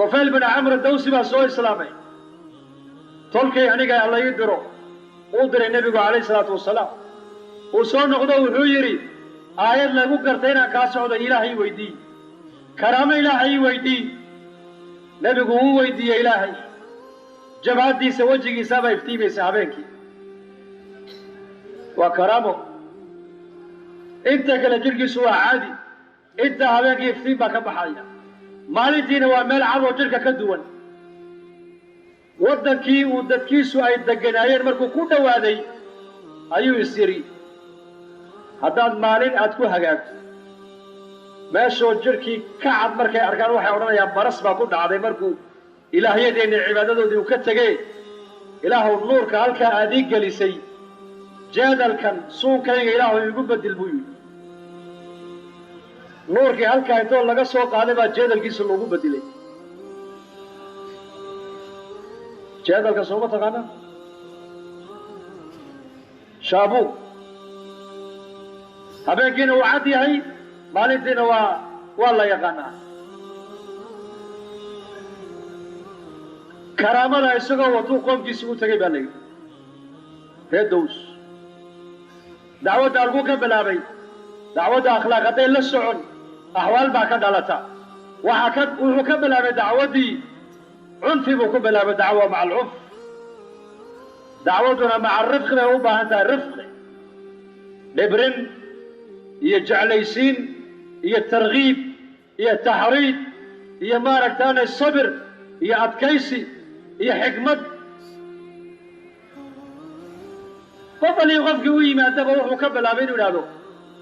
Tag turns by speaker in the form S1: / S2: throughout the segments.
S1: Tufayl bin Camr Dawsi baa soo islaamay. Tolkay aniga alla ii diro, uu diray nebigu calayhi salaatu wasalaam. Uu soo noqdo, wuxuu yidhi: aayad lagu gartay inaan kaa socdo Ilaahay weydii, karaamo Ilaahay ii weydii. Nebigu wuu weydiiyey Ilaahay, jabhaddiisa, wejigiisaabaa iftiimaysa habeenkii, waa karaamo. Inta kale jidhkiisu waa caadi, inta habeenkii iftiin baa ka baxaya, maalintiina waa meel cadoo jidhka ka duwan. Waddankii uu dadkiisu ay degganaayeen markuu ku dhowaaday ayuu is yidhi: haddaad maalin aad ku hagaagto meeshoo jidhkii ka cad, markay arkaan waxay odhanayaan baras baa ku dhacday markuu ilaahyadeenni cibaadadoodii uu ka tegee. Ilaahuw, nuurka halkaa aad ii gelisay jeedalkan suunkayga Ilaahu iigu bedel, buu yidhi. Nuurkii halkaa intoo laga soo qaaday baa jeedalkiisa loogu bedelay. Jeedalka sooma taqaanaa? Shaabuug. Habeenkiina wuu cad yahay, maalintiina waa la yaqaanaa. Karaamada isagoo watuu qoomkiisii u tegay baa la yidhi, reer Dows. Dacwadda halkuu ka bilaabay? Dacwadda akhlaaq hadday la socon, axwaal baa ka dhalata. Waxaa ka wuxuu ka bilaabay dacwaddii cunfi buu ku bilaabay, dacwa maca alcunf. Dacwadduna maca rifqi bay u baahan tahay, rifqi, dhibrin iyo jeclaysiin iyo targhiib iyo taxriid iyo maaragtaane sabir iyo adkaysi iyo xikmad. Qof alii qofkii u yimaadaba wuxuu ka bilaabay inuu idhaahdo: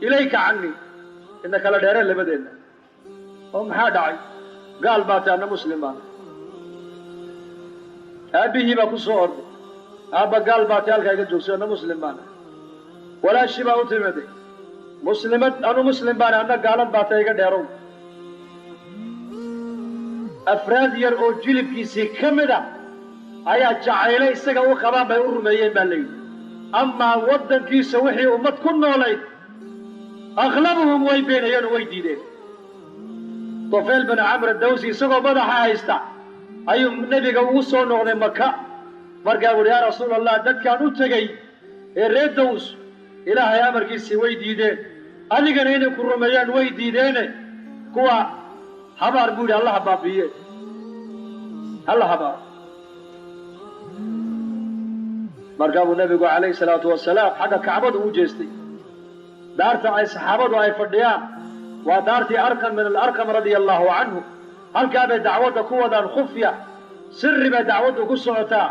S1: ilayka canii, ina kala dheereen labadeenna. Oo maxaa dhacay? Gaal baa tahay, anna muslim baana. Aabbihii baa ku soo orday: aabba, gaal baa tay, halkaa iga joogso, anna muslim baana. Walaashii baa u timiday: muslimad, anu muslim baana, anna gaalad baa tay, iga dheerow. Afraad yar oo jilibkiisii ka mid a ayaa jacayle isaga u qabaan bay u rumeeyeen baa layidhi. Amaa waddankiisa wixii ummad ku noolayd, aglabuhum way beenayeen oo way diideen. Tufayl bin Camr Dawsi isagoo madaxa haysta ayuu nebiga ugu soo noqday Maka. Markaa buuhi: yaa Rasuul Allah, dadkaan u tegey ee reer Dows Ilaahay amarkiisii way diideen, adigana inay ku rumeeyaan way diideene, kuwa habaar, buu yidhi, allaha baabiiye, halla habaaro. Markaa buu nebigu calayhi salaatu wasalaam xagga Kacbadu u jeestay, daarta ay saxaabadu ay fadhiyaan, waa daartii Arqam min alarqam radia allahu canhu. Halkaa bay dacwadda ku wadaan, khufya, sirri bay dacwaddu ku socotaa.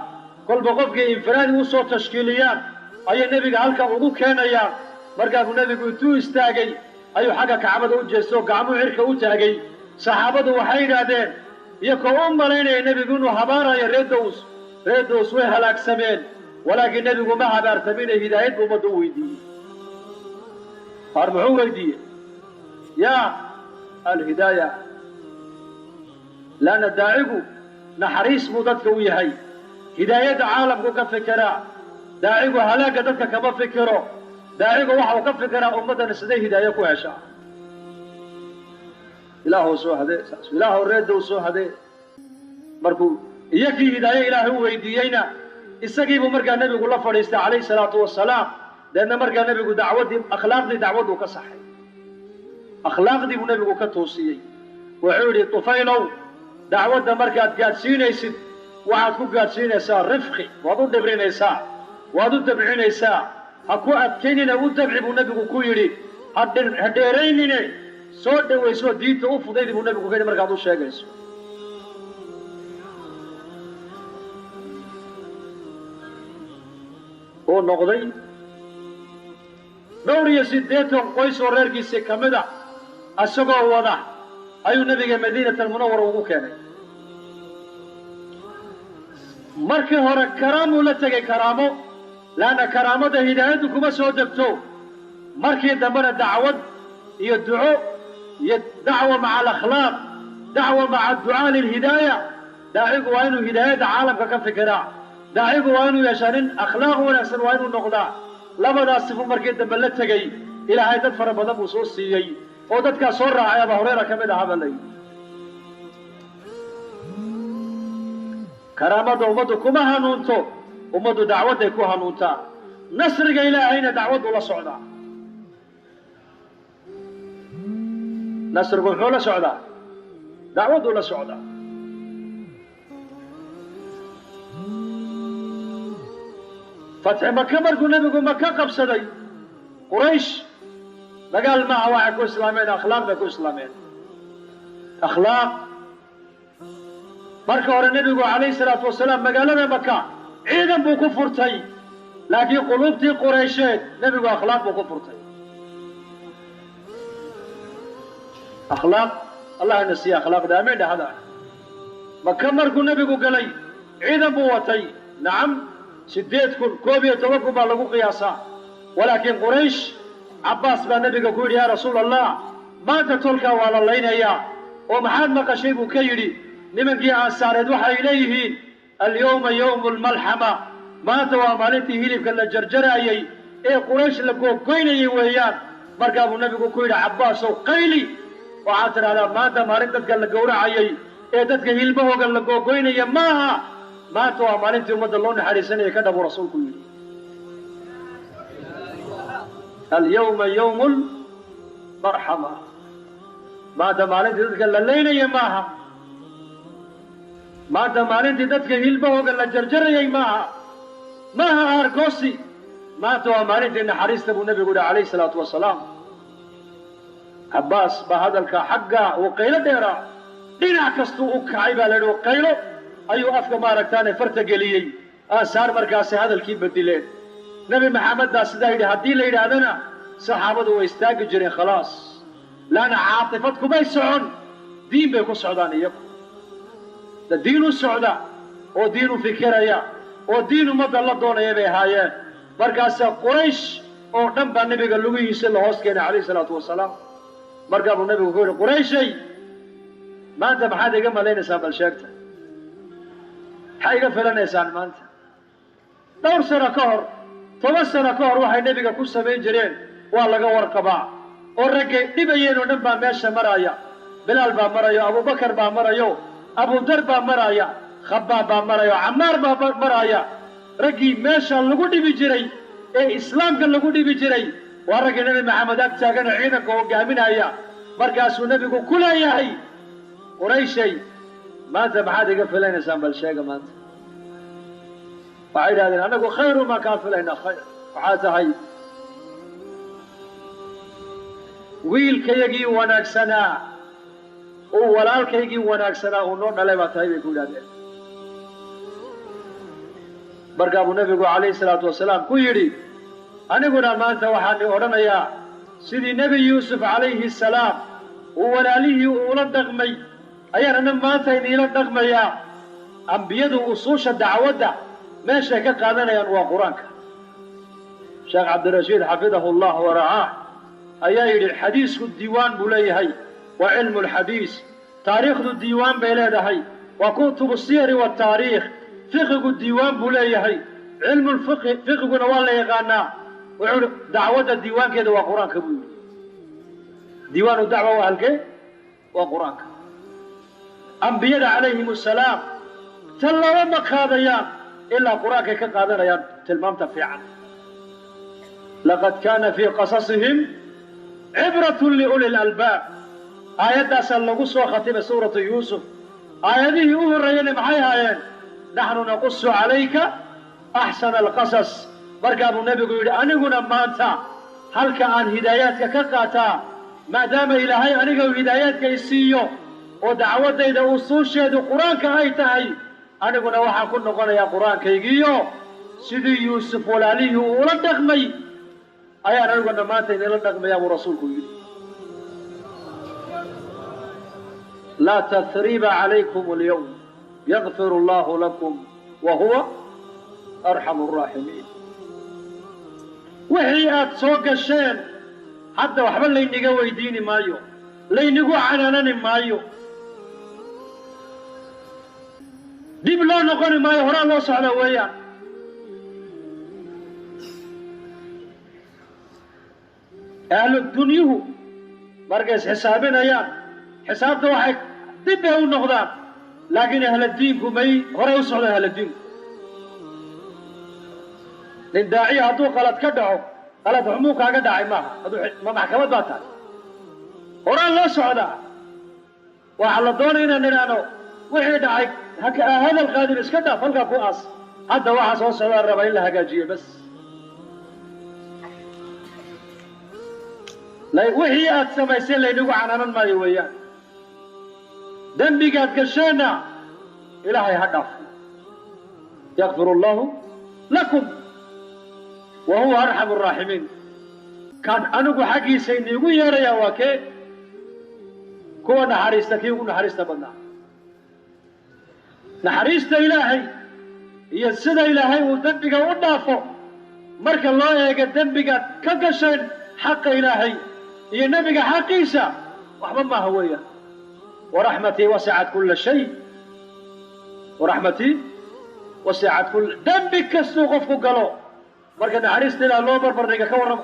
S1: Kolba qofkii infiraadi u soo tashkiiliyaan ayay nebiga halkaa ugu keenayaan. Markaasuu nebigu intuu istaagay ayuu xagga Kacbada u jeestay oo gacmuu cirka u taagay. Saxaabadu waxay yidhaahdeen, iyakoo u malaynaya nebigu inuu habaarayo reer Dows: reer Dows way halaagsameen. Walaakiin nebigu ma habaartamine, hidaayad buu ummadda u weydiiyey. Har muxuu weydiiyey? Yaa alhidaaya. Laanna daacigu naxariis buu dadka u yahay, hidaayadda caalamku ka fikiraa. Daacigu halaagga dadka kama fikiro, daacigu waxau ka fikiraa ummaddan siday hidaayo ku heshaa. Ilaahow soo hadee, saas Ilaahow reedow soo hadee. Markuu iyakii hidaayo Ilaahay u weydiiyeyna, isagiibuu markaa nebigu la fadhiistay calayhi salaatu wasalaam. Deedna markaa nebigu dacwaddii, akhlaaqdii dacwadduu ka saxay, akhlaaqdii buu nebigu ka toosiyey. Wuxuu yidhi: Tufaylow, dacwadda markaad gaadhsiinaysid waxaad ku gaadhsiinaysaa rifqi, waad u dhibrinaysaa, waad u dabcinaysaa, ha ku adkaynina, u dabci, buu nebigu ku yidhi. Ha dheeraynine, soo dhowaysoo diinta u fudaydi, buu nebigu ku yidhi, markaad u sheegayso. Uu noqday dhowr iyo 80 qoys oo reerkiisii ka mid a isagoo wada ayuu nebiga Madiinat almunawara ugu keenay. Markii hore karaamuu la tegay, karaamo, laanna karaamada hidaayaddu kuma soo degto. Markii dambena dacwad iyo duco iyo dacwa maca alakhlaaq, dacwa maca adducaa lilhidaaya. Daacigu waa inuu hidaayadda caalamka ka fikiraa, daacigu waa inuu yeeshaa nin akhlaaq wanaagsan, waa inuu noqdaa. Labadaas sifuu markii dambe la tegey, Ilaahay dad fara badan buu soo siiyey oo dadkaas soo raacay Abaa Hurayra ka mid ahaa baa la yidhi. Karaamada ummaddu kuma hanuunto, ummaddu dacwadday ku hanuuntaa. Nasriga ilaahayna dacwaddu la socdaa. Nasrigu muxuu la socdaa? Dacwaddu la socdaa. Fatxi Maka markuu nebigu Maka qabsaday, Quraysh dagaal maaha, waxay ku islaameen akhlaaq bay ku islaameen, akhlaaq. Marka hore nebigu calayhi salaatu wasalaam magaalada Maka ciidan buu ku furtay, laakiin quluubtii Quraysheed nebigu akhlaaq buu ku furtay. Akhlaaq allah ina siiya akhlaaqda, amiin dhahda. Maka markuu nebigu galay ciidan buu watay, nacam, 8,000, 11,000 baa lagu qiyaasaa. Walaakiin Quraysh, Cabbaas baa nebiga ku yidhi, yaa rasuula allah, maanta tolkaa waa la laynayaa. Oo maxaad maqashay buu ka yidhi. Nimankii Ansaareed waxay leeyihiin alyawma yawmu lmalxama, maanta waa maalintii hilibka la jarjaraayey ee Quraysh la googoynayay weeyaan. Markaa buu nebigu ku yidhi, Cabbaasow, qayli, waxaad tidhahdaa maanta maalin dadka la gowracayay ee dadka hilbahooga la googoynaya maaha, maanta waa maalintii ummadda loo naxariisanayay. Ka dhabuu rasuulku yidhi, alyawma yawmu lmarxama, maanta maalintii dadka la laynaya maaha, maanta maalintii dadka hilbahooga la jarjarayay maaha, maaha aargoosi, maanta waa maalintii naxariista buu nebigu yihi calayhi salaatu wasalaam. Cabbaas baa hadalka xagga uu qaylo dheeraa, dhinac kastuu u kacay baa la yidhi, qaylo ayuu afka maaragtaane farta geliyey. Ansaar markaasi hadalkii bedileen. Nebi Maxamed baa sidaa yidhi haddii la yidhaahdana, saxaabadu way istaagi jireen, khalaas, laanna caatifad kumay socon, diin bay ku socdaan iyagu. Da diin u socda oo diin u fikiraya oo diin ummadda la doonaya bay ahaayeen. Markaasa Quraysh oo dhan baa nebiga lugihiisa la hoos keenay calayhi salaatu wasalaam. Markaa buu nebigu ku yidhi, Qurayshay, maanta maxaad iga malaynaysaan? Bal sheegta, maxaa iga filanaysaan maanta? Dhowr sano ka hor, 10 sano ka hor, waxay nebiga ku samayn jireen waa laga warqabaa, oo raggay dhibayeen oo dhan baa meesha maraya. Bilaal baa marayo, Abubakar baa marayo, Abudar baa maraya, Khabaab baa marayo, Camaar baa maraya. Raggii meesha lagu dhibi jiray ee islaamka lagu dhibi jiray waa raggii Nebi Maxamed ag taagan oo ciidanka hogaaminaya. Markaasuu nebigu ku leeyahay, Qurayshay, maanta maxaad iga filanaysaan? Bal sheega maanta. Waxay yidhahdeen, annagu khayru maa kaa filaynaa, khayr waxaa tahay wiilkayagii wanaagsanaa uu walaalkaygii wanaagsanaa uu noo dhalay baa tahay, bay ku yidhahdeen. Markaa buu nebigu calayhi salaatu wasalaam ku yidhi, aniguna maanta waxaan odhanayaa sidii Nebi Yuusuf calayhi salaam uu walaalihii uula dhaqmay ayaan ana maanta iniila dhaqmayaa. Ambiyadu usuusha dacwadda meeshay ka qaadanayaan waa Qur-aanka. Sheekh Cabdirashiid xafidahu allah waracaah ayaa yidhi, xadiisku diiwaan buu leeyahay, waa cilmu lxadiis. Taariikhdu diiwaan bay leedahay, waa kutubu siyari wataariikh. Fiqigu diiwaan buu leeyahay, cilmulfiqhi, fiqiguna waa la yaqaanaa. Wuxuu ihi, dacwadda diiwaankeeda waa Qur-aanka buu yidhi. Diiwaanu dacwa waa halkee? Waa Qur-aanka. Ambiyada calayhim assalaam tallaba ma qaadayaan ilaa Qur-aankay ka qaadanayaan tilmaamta fiican. Laqad kaana fii qasasihim cibratun liuli lalbaab, aayaddaasaa lagu soo khatimay suuratu Yuusuf. Aayadihii u horreeyena maxay ahaayeen? Naxnu naqusu calayka axsana alqasas. Markaa buu nebigu yidhi, aniguna maanta halka aan hidaayaadka ka qaataa, maadaama Ilaahay aniga uu hidaayaadka i siiyo oo dacwaddayda usuusheedu Qur-aanka ay tahay, aniguna waxaan ku noqonayaa Qur-aankaygiiyo sidii Yuusuf walaalihii uula dhaqmay ayaan aniguna maanta idinla dhaqmayaa, buu rasuulku yidhi. Laa tahriiba calaykum alyawm, yakfir allahu lakum wa huwa arxamu araaximiin. Wixii aad soo gasheen hadda waxba layniga weydiini maayo, laynigu canaanani maayo, dib loo noqoni maayo, horaa loo socda weeyaan. Ahlu dunyuhu markay isxisaabinayaan, xisaabta waxay dib bay u noqdaan. Laakiin ahladiinku may horey u socdaan. Ahladiinku nin daaciya hadduu qalad ka dhaco, qalad xumuu kaaga dhacay maaha, ma maxkamad baa tahay? Horaan loo socdaa. Waxaa la doonay inaan nidhaahno wixii dhacay hadal qaadin, iska dhaaf, halkaa ku aas. Hadda waxaa soo socdaa rabaa in la hagaajiyo bas. Wixii aad samayseen laynagu canaanan maayo weeyaan. Dembigaad gasheenna ilaahay ha dhaafo, yakfir allahu lakum wa huwa arxamu araaximiin. Kaan anigu xaggiisa iniigu yeerayaa waa kee? Kuwa naxariista kii ugu naxariista badnaa. Naxariista ilaahay iyo sida ilaahay uu dembiga u dhaafo marka loo eego dembigaad ka gasheen xaqa ilaahay iyo nebiga xaqiisa, waxba maaha weeyaan. Waraxmatii wasicat kulla shay, waraxmatii wasicat kulla. Dembi kastuu qofku galo marka naxariista ilaah loo barbardhiga, ka warrama.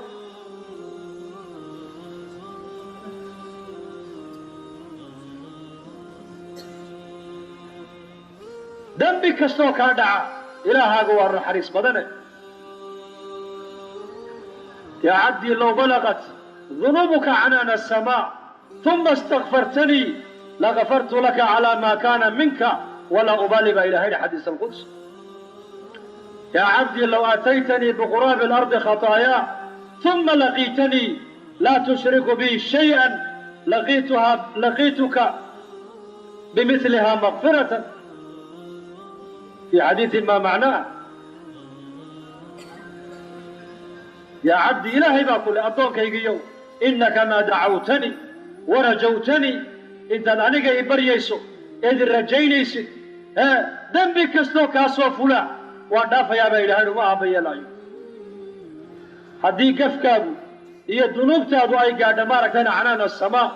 S1: Dembi kastoo kaa dhaca, ilaahaagu waa naxariis badane. Yaa cabdii, low balagat dunuubuka canaana asamaa uma istakfartanii lagafartu laka calaa maa kaana minka walaa ubaali, baa ilahay yidhi, xadiis alquds. Yaa cabdii, low aataytanii biquraabi alardi khataayaa uma laqiitanii laa tushriku bi shayئa laqiituka bimiliha makfiratan, fi xadiiثin ma macnaah. Yaa cabdi, ilaahay baa kule, addoonkaygiiyow, innaka maa dacawtanii warajawtanii, intaad aniga i baryayso eed i rajaynaysid, ee dembi kastoo kaa soo fula waan dhaafayaa, baa ilahay, uma aaba yeelaayo. Haddii gafkaagu iyo dunuubtaadu ay gaadho, maaragtayna, canaan asamaa,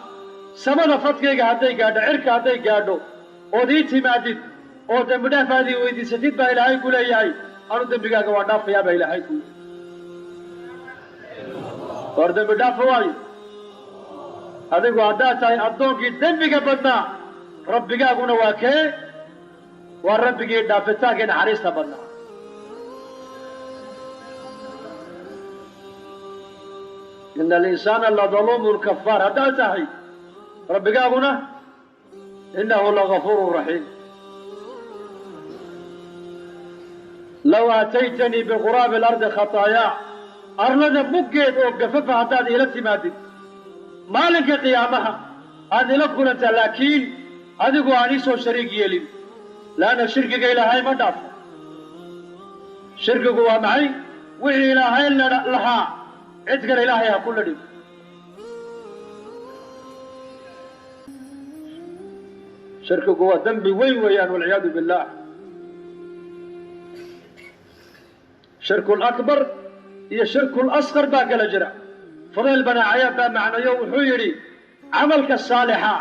S1: samada fadkayga hadday gaadho, cirka hadday gaadho, ood ii timaadid oo dembi dhaaf aad ii weydiisatid, baa ilaahay ku leeyahay, anu dembigaaga waan dhaafayaa, baa ilaahay ku. War dembi dhaafa waayo. Adigu haddaad tahay addoonkii dembiga badnaa, rabbigaaguna waa kee? Waa rabbigii dhaafitaankii naxariista badnaa. Ina alinsaana ladaluumun kafaar haddaad tahay, rabbigaaguna inahu lagafuuru raxiim. Low aataytanii biquraabi alardi khataayaa, arlada muggeed oo gafafa haddaad iila timaadid maalinka qiyaamaha aad ila kulantaa, laakiin adigu aan ii soo shariig yeelin, laanna shirkiga ilaahay ma dhaafo. Shirkigu waa maxay? Wixii ilaahay lahaa cid kale ilaahay ha ku ladhin. Shirkigu waa dembi weyn weeyaan, walciyaadu billah. Shirku lakbar iyo shirku lasqar baa kala jira. Fudayl bana Cayaad baa macnayo, wuxuu yidhi, camalka saalixa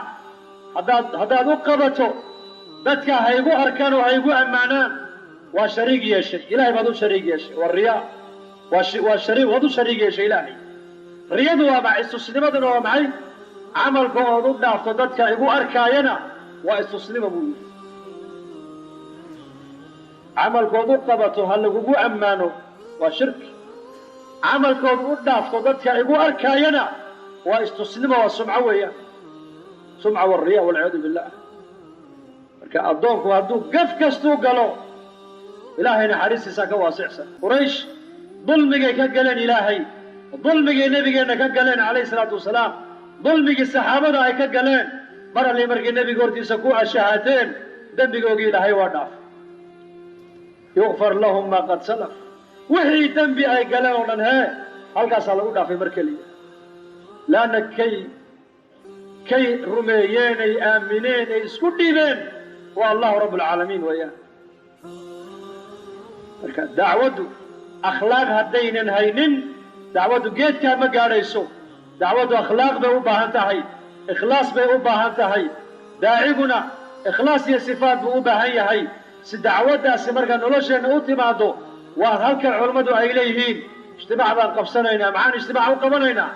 S1: haddaad u qabato dadka ha igu arkaan oo ha igu ammaanaan, waa shariig yeeshay, ilahay baad u shariig yeeshay. Waa riyaa, waa shariig, waad u shariig yeeshay ilaahay. Riyadu waa maxay? Istusnimaduna waa maxay? Camalka ood u dhaafto dadka igu arkaayana waa istusnima, buu yidhi. Camalkood u qabato ha lagugu ammaano waa shirki. Camalkood u dhaafto dadka igu arkaayana waa istusnimo, waa sumco weeyaan, sumca wariya, walciyaadu billah. Marka addoonku hadduu gaf kastuu galo, ilaahay naxariistiisaa ka waasicsan. Quraysh dulmigay ka galeen ilaahay, dulmigay nebigeenna ka galeen calayhi salaatu wasalaam, dulmigii saxaabada ay ka galeen, mar alli markay nebiga hortiisa ku ashahaateen, dembigoogii ilaahay waa dhaaf. Yukfar lahum maa qad salaf. Wixii dembi ay galeen oo dhan hee halkaasaa lagu dhaafay mar keliya, laanna kay rumeeyeen, ay aamineen, ay isku dhiibeen waa allahu rabb alcaalamiin weeyaan. Marka dacwaddu akhlaaq haddaynan haynin, dacwaddu geedkaa ma gaadhayso. Dacwaddu akhlaaq bay u baahan tahay, ikhlaas bay u baahan tahay. Daaciguna ikhlaas iyo sifaat buu u baahan yahay si dacwaddaasi markaa nolosheenna u timaado. Waa halkan culammadu ay leeyihiin ijtimaac baan qabsanaynaa. Maxaan ijtimaac u qabanaynaa?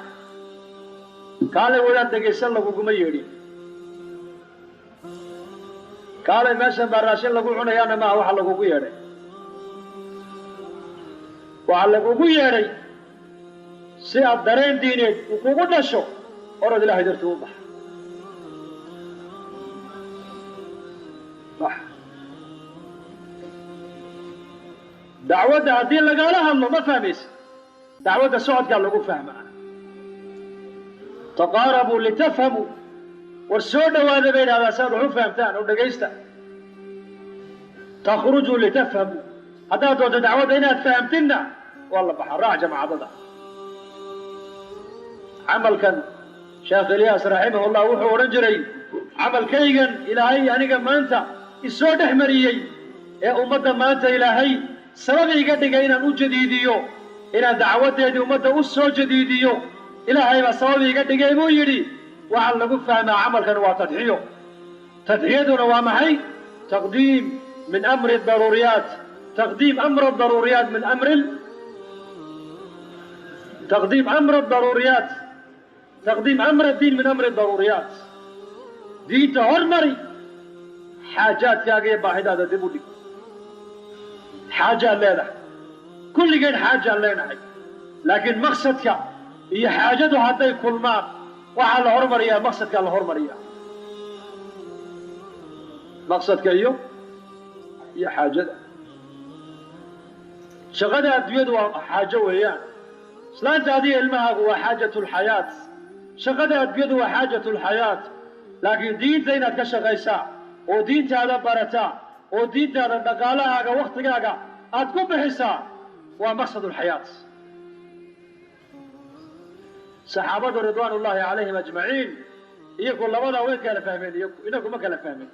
S1: Kaale wadaad dhegaysan laguguma yeedhin. Kaalay meeshan baa raashin lagu cunayaana maaha. Waxa lagugu yeedhay, waxaa lagugu yeedhay si aad dareen diineed uu kugu dhasho. Orod, ilahay dartii u bax, bax. Dacwadda haddii lagala hadlo ma fahmaysa. Dacwadda socodkaa lagu fahmaa. Taqaarabuu litafhamuu, war soo dhowaada bay idhahdaa si aad wax u fahamtaan oo dhegaysta. Takhrujuu litafhamuu, haddaad doonto dacwadda inaad fahamtidna waa la baxaa, raac jamaacadada. Camalkan Sheekh Ilyaas raximahullah wuxuu odhan jiray: camalkaygan Ilaahay aniga maanta isoo dhex mariyey ee ummadda maanta Ilaahay sabab iga dhigay inaan u jadiidiyo, inaan dacwaddeedii ummadda u soo jadiidiyo, Ilaahay baa sabab iga dhigay, buu yidhi. Waxaa lagu fahmaa camalkan waa tadxiyo. Tadxiyaduna waa maxay? Taqdiim min amri daruuriyaat, taqdiim amr daruuriyaat min amri, taqdiim amr daruuriyaat, taqdiim amr diin min amri daruuriyaat. Diinta hormari, xaajaadkaaga iyo baahidaada dib u dhig. Xaajaad leedahay, kulligeen xaajaan leenahay, laakiin maqsadka iyo xaajadu hadday kulmaan, waxaa la hormariyaa maqsadkaa la hormariyaa. Maqsadka iyo xaajada, shaqada adduunyadu waa xaajo weeyaan. Islaanta adiga ilmahaagu waa xaajatu lxayaat. Shaqada adduunyadu waa xaajatu lxayaat, laakiin diinta inaad ka shaqaysaa oo diintaada barataa oo diintaada dhaqaalahaaga waktigaaga aad ku bixisaa waa maqsad lxayaat. Saxaabadu ridwaan ullaahi calayhim ajmaciin iyagu labadaa way kala fahmeen, iyagu inagu ma kala fahmin.